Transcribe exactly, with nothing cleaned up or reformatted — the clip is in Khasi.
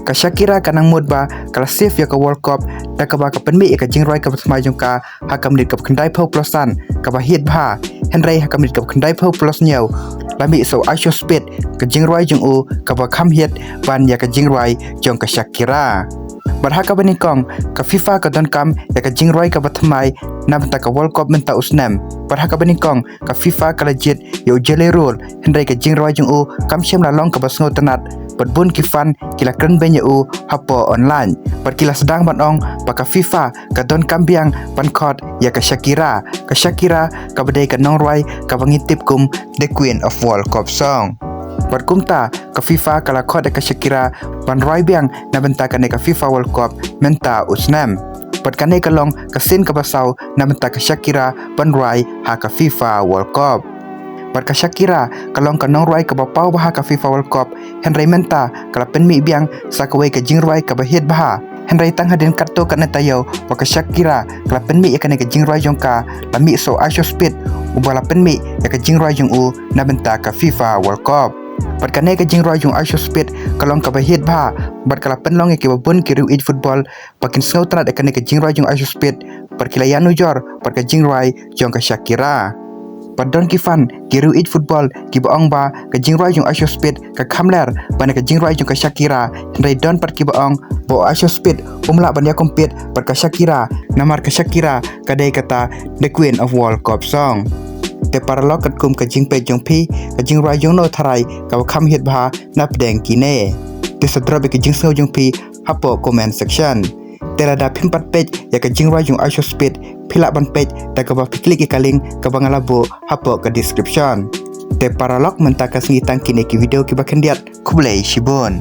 Ka Shakira ka nang mut ba ka la save ïa ka World Cup da kaba ka pynmih ïa ka jingrwai kaba thymmai jong ka ha ka minit kaba khyndai phew plus san kaba hit bha. Hynrei ha ka minit kaba khyndai phew plus hynñiew la mih sa u Isospeed, ka jingrwai jong u kaba kham hit ban ïa ka jingrwai jong ka Shakira. Bad ha kaba nyngkong ka FIFA ka donkam ïa ka jingrwai kaba thymmai na bynta ka World Cup mynta u snem. Bad ha kaba nyngkong ka FIFA ka la jied ïa u Jelly Roll, hynrei ka jingrwai jong u kam shym la long kaba sngewtynnat bad bun ki fan ki la kren beiñ ïa u hapoh online. Bad ki la sdang ban ong ba ka FIFA ka donkam biang ban khot ïa ka Shakira. Ka Shakira kaba dei ka nongrwai kaba ngi tip kum the Queen of World Cup song. Bad kumta ka FIFA ka la khot ïa ka Shakira ban rwai biang na bynta kane ka FIFA World Cup mynta u snem. Bad kane ka long ka sien kaba saw na bynta ka Shakira ban rwai ha ka FIFA World Cup. Bad ka Shakira ka long ka nongrwai kaba paw bha ha ka FIFA World Cup, hynrei mynta ka la pynmih biang sa kawei ka jingrwai kaba hit bha. Hynrei tang hadien katto katne taïew ba ka Shakira ka la pynmih ïa kane ka jingrwai jong ka, la mih sa u Isospeed uba la pynmih ïa ka jingrwai jong u na bynta ka FIFA World Cup. Bad kane ka jingrwai jong u Isospeed ka long kaba hit bha, bad ka la pynlong ïa kiba bun ki riewieit football ba kin sngewtynnat ïa kane ka jingrwai jong u Isospeed, bad ki la ïanujor bad ka jingrwai jong ka Shakira. Bad don ki fan ki riewieit football kiba ong ba ka jingrwai jong u Isospeed ka kham ler ban ïa ka jingrwai jong ka Shakira, hynrei don pat kiba ong ba u Isospeed um lah ban ïa compete bad ka Shakira, namar ka Shakira ka dei kata the Queen of World Cup song. Te paralok, katkum ka jingpeit jong phi, ka jingrwai jong no tharai kaba kham hit bha na pdeng kine? Te sa drop ïa ka jingsngew jong phi hapoh comment section. Te lada phim pat peit ïa ka jingrwai jong u Isospeed, phi lah ban peit da kaba phi click ïa ka link kaba nga la buh hapoh ka description. Te paralok, mynta ka sngi tang kine ki video kiba khyndiat. Khublei shibun.